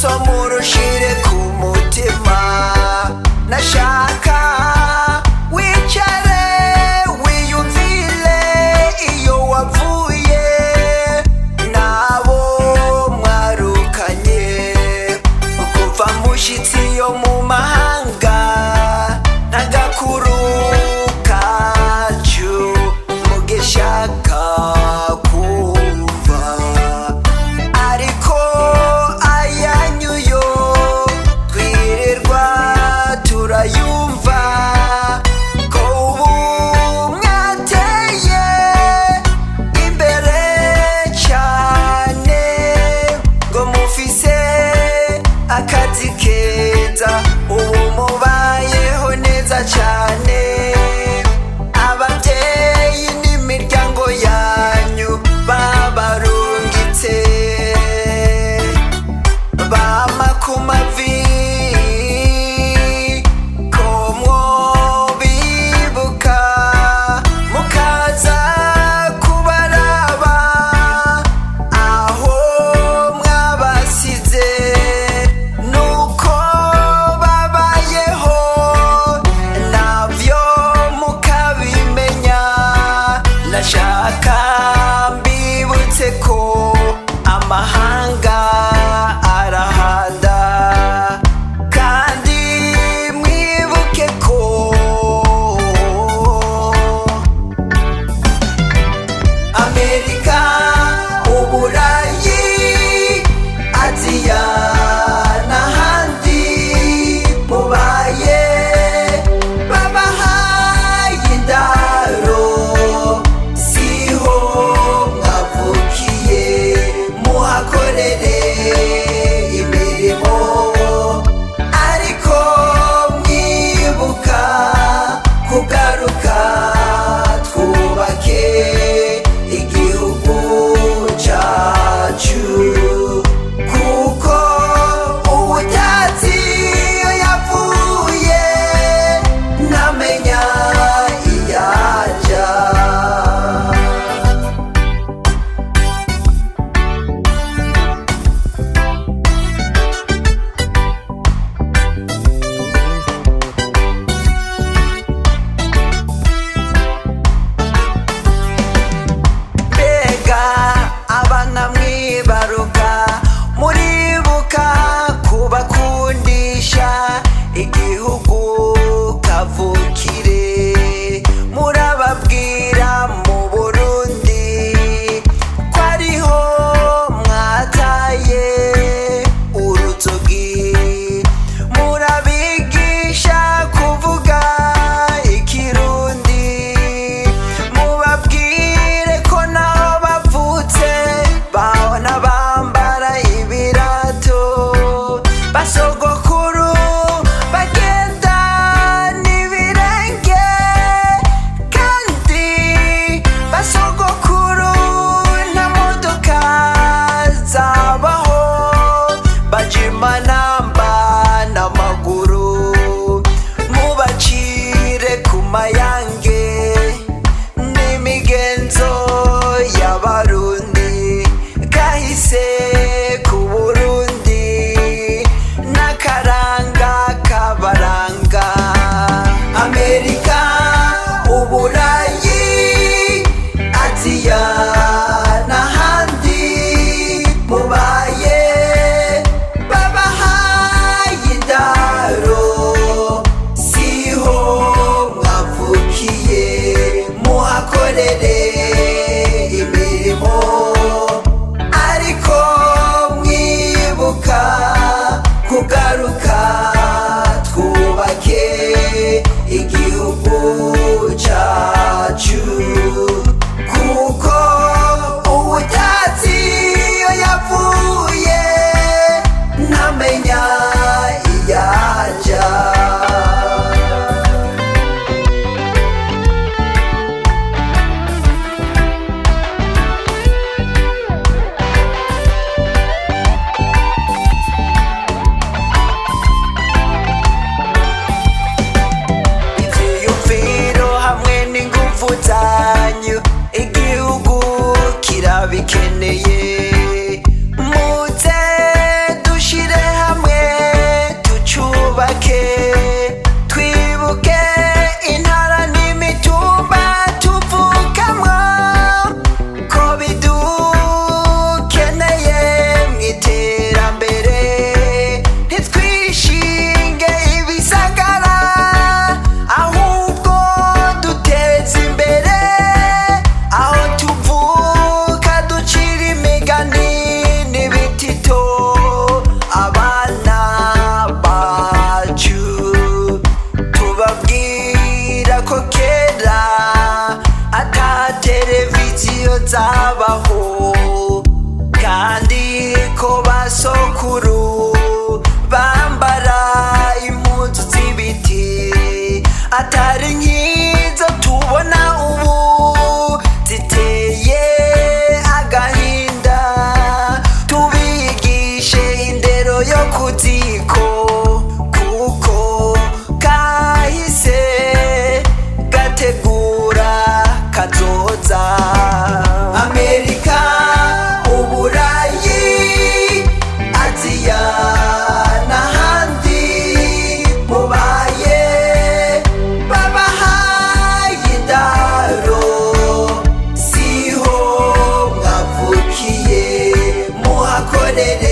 Rwaso murushire ku mutima. Nashaka wicare wiyumvire iyo wavuye nabo mwarukanye kuva mushitsi yo mu mahanga ntagakuru kacu mugishaka kumva, ariko ayanyuyo twirirwa turayumva ko ubu mwateye imbere cyane, ngo mufise akazi keza, ubu mubayeho neza cyane. Ababyeyi n'imiryango yanyu babarungitse bama ku mavi ko mwobibuka mukaza kubaraba aho mwabasize, nuko babayeho navyo mukabimenya. Nashaka mbibutse ko amahanga arahanda, kandi mwibuke ko Amerika, Uburayi, Aziya n'ahandi mubaye babahaye indaro siho mwavukiye, muhakorere imirimo, ariko mwibuka kugaruka twubake igihugu cyacu, kuko ubutazi iyo yavuye ntamenya iyaja. Mbega abana mwibaruka, muribuka kubakundisha igihugu kavukire? Murababwira mu Burundi ko ariho mwataye uruzogi? Murabigisha kuvuga ikirundi? Mubabwire ko naho bavutse babona bambara ibirato, basogokuru bagenda n'ibirenge, kandi basogokuru nta modoka zabaho, bajima namba n'amaguru. Mubacire ku mayange n'imigenzo y'Abarundi, kahise ku Burundi n'akaranga kabaranga. Amerika, Uburayi, Aziya n'ahandi mubaye babahaye indaro siho mwavukiye, muhakorere imirimo, ariko mwibuka kugaruka twubake igihugu cyacu, kuko ubutazi iyo yavuye ntamenya iyaja. Ivyiyumviro hamwe n'inguvu zanyu igihugu kirabikeneye. Muze dushire zabaho, kandi ko basokuru bambara impuzu z'ibiti, atari nk'izo tubona ubu ziteye agahinda. Tubigishe indero yo kuziko, kuko kahise gategura kazoza. Amerika, Uburayi, Aziya n'ahandi mubaye babahaye indaro, siho mwavukiye, muhakorere.